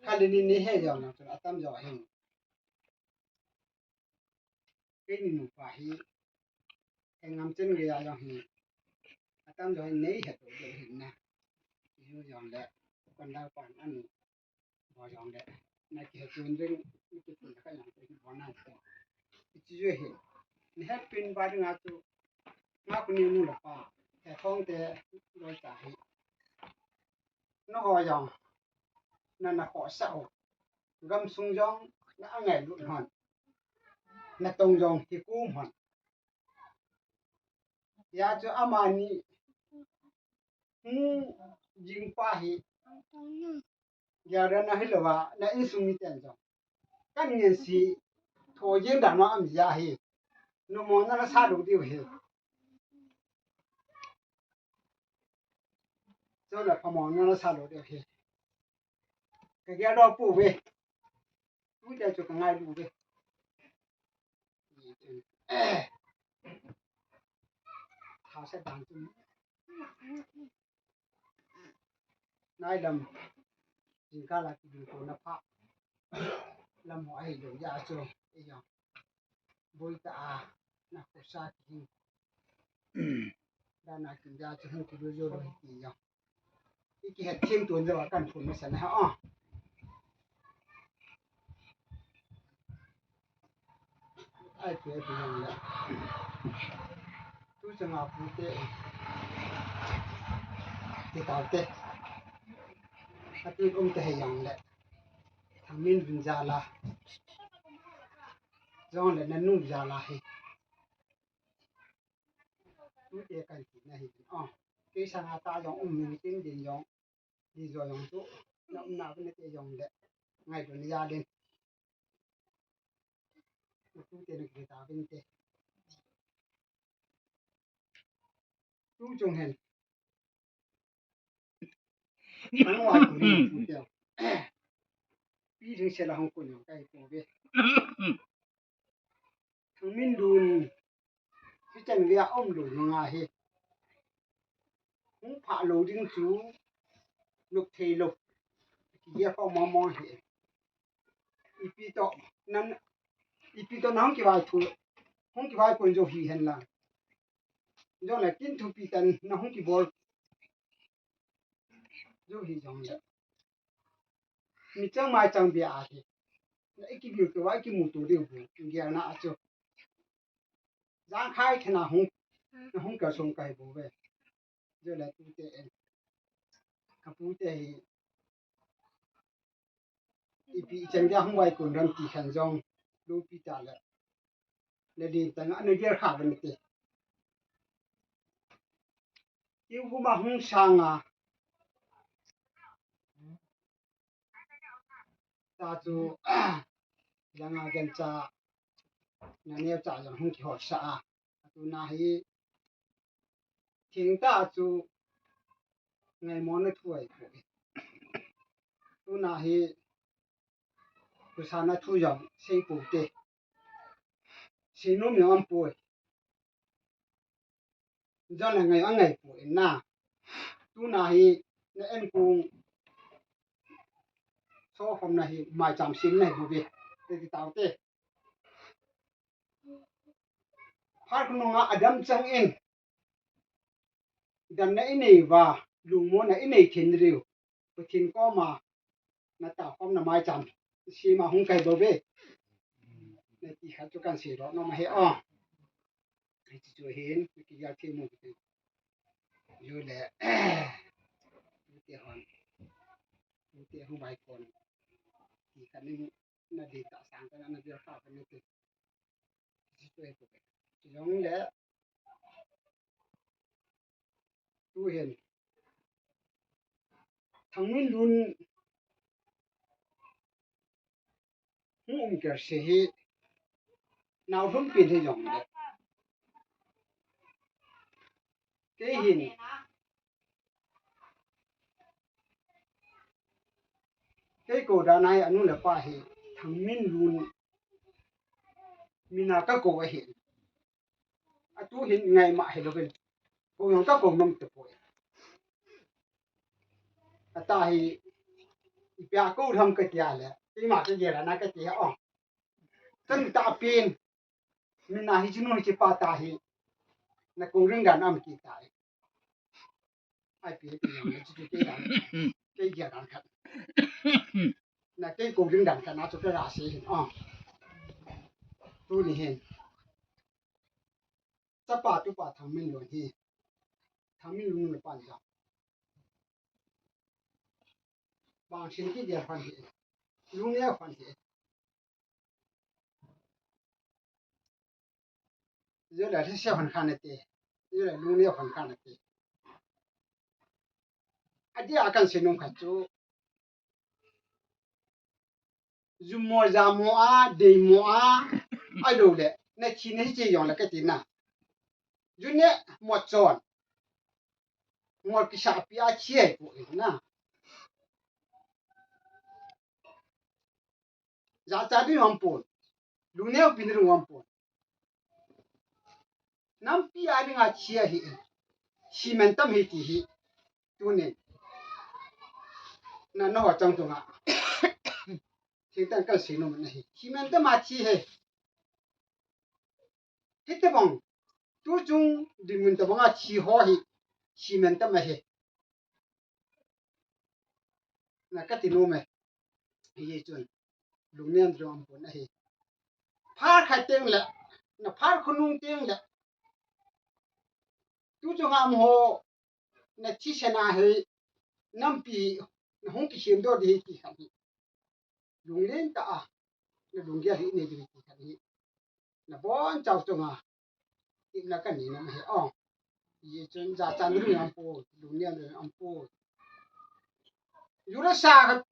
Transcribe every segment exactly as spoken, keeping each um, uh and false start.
Kha le ni ni he jong na chun atam jo hin. Keini nupa hi, engam chen gei a jong hi, atam jo hin nei het u deu hin na. Ju jong le, kon dau pan an, bo jong le, na kihetun ding, na kipun kha jong te, bo na te. Hichu ju hin, ni het pin ba ding a chu, nga kuni nu le pa, he thong te, loi ta hi. Na ho jong, na na khohsah u. Gamsung jong, na angailut hon. Na tong jong, hi kum hon. Hijeh chun amani, hung jing pa hi, gel dan a hilou a, na insung miten jong. Kan ngen si, tho jeng dan a um ja hi. Numei na na sa lou diu hi. Chule phamong na na sa lou diu hi. Ka gel lou pu ve. Tu te chu ka ngailu ve. Tha sa dan chu. Nai lam. Jingkah la kiding kona pha. Lam ho ahilou jeh chun. Ei jong. Boi ta a, na khosa ki hin. Dan a kin ja chu hin ki lu jo lo hi ti jong. I kihet them tun jo a kan phun masa na ha, o. Ai, pi, pi jong le. Tu chang a pu te. Ti tau te. A ti um te he jong le. Thangminlun jal a. Jong le na nu jal a hi. Tu te kan ti na hi. O. Kei sang a ta jong um mi tin din jong. Di jo jong tu. Na um na ku na te jong le. Ngailun jal in. Tu te na ki ta vin te. Tu chung hen. Ang wa tu ni tu te. Pi jing se la hong ko jong kai ko ve. Thangminlun. Hi chan ve a um lou jong a hi. Hung pha lou ding chu. Luk thei lou. Ki ya ko mo mo hi. Ipi to, nan, ipi to na hung kivai thu, hung kivai kon jo hi hen lang. Jong le kin thupi tan na hung kibol. Jo hi jong le. Mi chang mai chang bia a hi. Na iki biu ke wa iki mu tu diu bu. Ngia na a chu. Jang khai khe na hung. Na hung ka song kai bu ve. Jo le tu te en. Ka pu te hi. Ipi chan dia hung vai kun ram ti khan jong. Lu pi ta le. Le din tang a na gel kha ban te. Iu bu ma hung sang a. Ta chu, langa gancha, na neo cha jong hung kihot sa a. Tuna hi, thing ta chu, ngaimo na thu ai ko. Tuna hi, kusa na thu jong, sei pu te. Sei nom jong am pu. Jong le ngai a ngai pu in na. Tuna hi na en kung so khom na hi mai cham sim na hi bu bi. Te ti tau te. Phar khunung a adam chang in. Dan na i nei va, lungmo na i nei thin riu. Pathen koma, na ta khom na mai cham. Sima hung kai bo ve. Na ti khat chu kan sei ro na ma he o. Hichu chu hin, ki ya thi mu ki. Ju le. Ju te hon. Ju te hon vai kon. Ti kan ni na di ta sang kan na di ta kan ni ti. Hichu chu he ko. Jong le. Tu hin. Thangminlun hung um ker se hi nau lhum pin hi jong le. Kei hin. Kei ko dan a hi anu le pa hi Thangminlun mina ka ko ahi. Atu hin ngai ma hi lo ven. Ko jong ka ko nom te poi. Ata hi Pia ko tham ka tia le. Keima ka gel na ka tia o. Tan ta pin. Min na hi chinu hi chi pa ta hi. Na kong ring dan am ki ta hi. Ai pi pi na chi ke dan. Ke gel dan khat. Na ke kong ring dan khat na chu ka ra se hin o. Tuni hin. Chapa tupa Thangminlun hi. Thangminlun le pan ja. Bang sin ki dia pan hi. Lungneo pan hi. Jole thise pan khan te. Jole lungneo pan khan te. Adia kan sei nom khat chu. Ju mo ja mo a, dei mo a, a lo le, na thi na hi che jong le ka ti na. Ju ne mo chon. Ngol kisa pi a chi ai pu na. Ja cha di ngam pon. Lungneo pi ni ngam pon. Nampi a dinga chi ahi. Chi men tam hi ti hi. Tuni. Na na ho chang tunga. Thingtan kan sei nom na hi. Chi men tam a chi he. Hiti bang. Tu chung di mun ta banga chi ho hi. Chi men tam ahi. Na ka ti nom e. Hi chun. Lungneo jong pon ahi. Phar khat teng le. Na phar khonung teng le. Tu chunga um ho. Na thi sena hi. Nampi. Na hung ki sem do di hi ti khat hi. Lunglen ta a. Na lunggel hi nei di hi ti khat hi. Na bon chau chunga. Ina ka ni na he o. Ye chun ja chan ru am pu, lu niam ru am pu. Ju la sa ka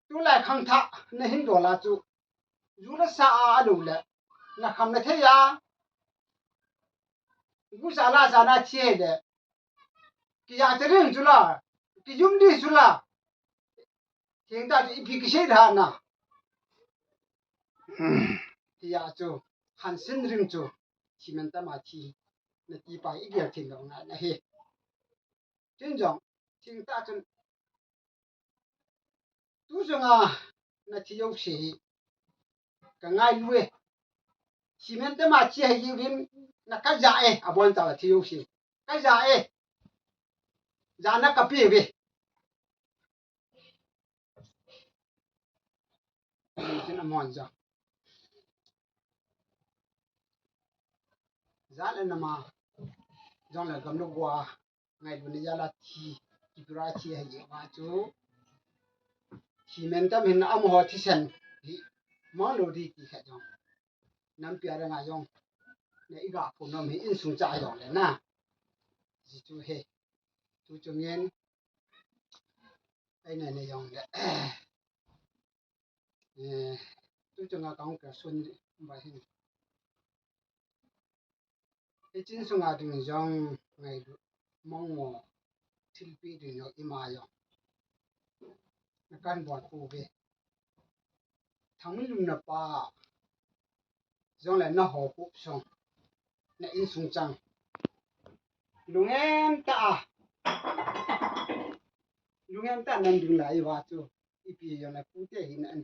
tu lai khang tha na hin do la chu. Ju la sa a lu le. Na kham na thei ya. Gu sa la sa na che le. Ki ya che rin chu la. Ki yum di chu la. Theng ta chu ipi kisei da na. Tia chu, han sin ring chu, chi men tam a thi, na ti pa i gel thin lo na na hi. Tin jong, thing ta chun, tu jong a, na thi yo si hi, ka ngai lu e. Chi men tam a thi hi yu vin, na ka ja e, a bon ta la thi yo si. Ka ja e. Ja na ka pi ve. Tin a mon ja. Ja le na ma. Jong le gam lu gua. Ngai lu ni ja la thi. Ki pura thi hai ye ma chu. Thi men tam hin am ho thi sen. Hi. Ma lo di ki kha jong. Nampi a dang a jong. Na i ga phu nom hi insung cha jong le na. Ji chu he. Tu chu ngen. Ai na ne jong le. Eh, tu chu nga kang ka sun ba hin. I chin sunga ding jong ngai lu. Mong mo. Thilpi ding jong i ma jong. Na kan bol pu ve. Thangminlun na pa. Jong le na ho pu song. Na insung chang. Lungem ta a. Lungem ta nan ding lai va chu. Ipi jong le pu te hin an.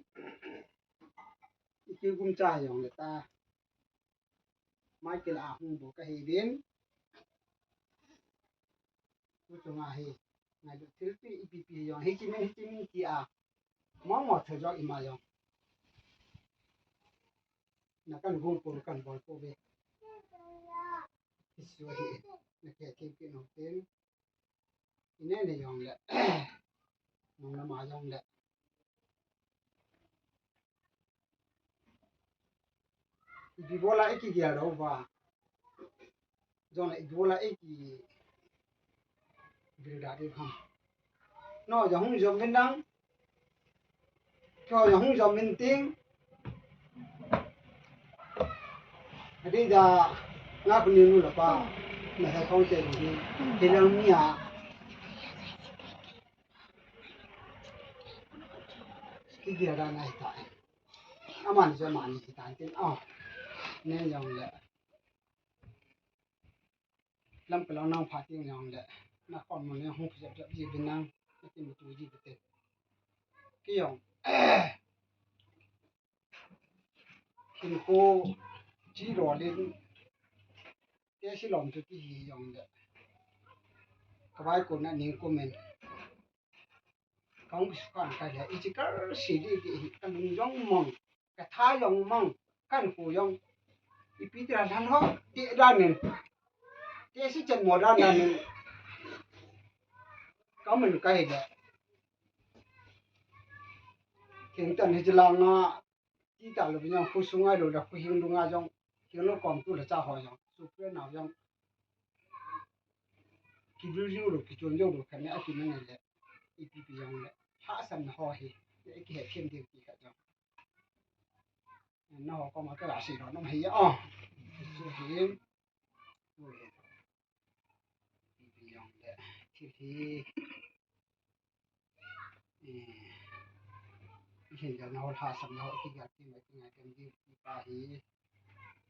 Ipi gum cha jong le ta. Michael a hung bu ka hi din. Tu tu nga hi. Ngai lu thilpi ipi pi jong. Hi chi min, hi chi min ti a. Mong mo thei jong i ma jong. Na kan gum pu kan bol pu ve. Hi su hi. Na ke thil pi no tin. I ne ne jong le. Nong na ma jong le. Ipi bola i ki gel do va. Jong le ipi bola i ki gel da di ham. No, ja hung jom min nang. Cho ja hung jom min ting. Adi ja nga ku ni nu la pa. Na ha kong te ni. Te lang ni a. Ki gel da ngai ta. Aman jo mani ki tan tin a. Ne jong le. Lam ka lo nang pha ting jong le. Na kon mo ne hung phi jap jap ji bin nang. Na tin tu ji bi te. kei jong hinkho chi lolin, tesi lom chu ti hi jong le, kavai kona ning comment. Kong sukan ka le, ichi kar si di di hi, kalung jong mong, katha jong mong, kankhu jong, ipi tira lhan ho, ti danin, tesi chan mo dan danin, kamun ka hi le. Keng tan hi jilanga, ti ta lo jong, khu sunga lo le, khu hing lunga jong, keng lo kom tu le cha ho jong, su pre na jong, ki review lo, ki chon jong lo, kane a ki nang le, ipi pi jong le, ha san ho hi, le ki he khen ding ki ka jong. Na ho koma ka la si lo, nong hi a. Su hi, su hi. Ipi pi jong le, ki hi. Eh, hin jong na ho ha san ho, ki ga ki mai ki ngai kan di, ki pa hi.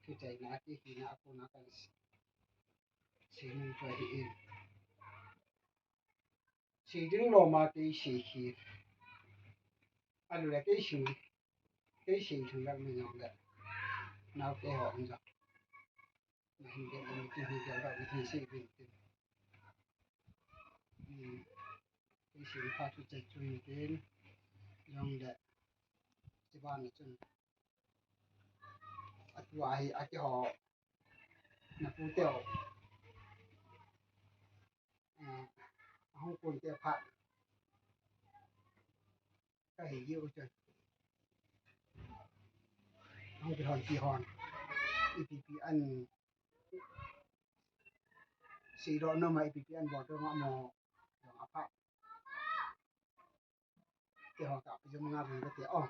Ki chai na, ki hi na, ko na kan si. Seining pa hi in. Seiding lo ma kei sei hi. Alu le kei sei. Kei sei thang lak mi jong le. Nau kei ho ang jong. Na hin ke lo mi tin hin ke lo mi tin sei bin tin. Hmm. Kei sei pa tu chai chu hin tin. Jong le. Chi ba na chun. Atua hi, a keiho, na pu teu, eh, ahung kun te phat, ka hi jiu chun. Ahung kihon, kihon. Ipi pi an, si ro no ma ipi pi an bo to ma mo, jong apha. Keiho ka pi jong nga bung ka te o.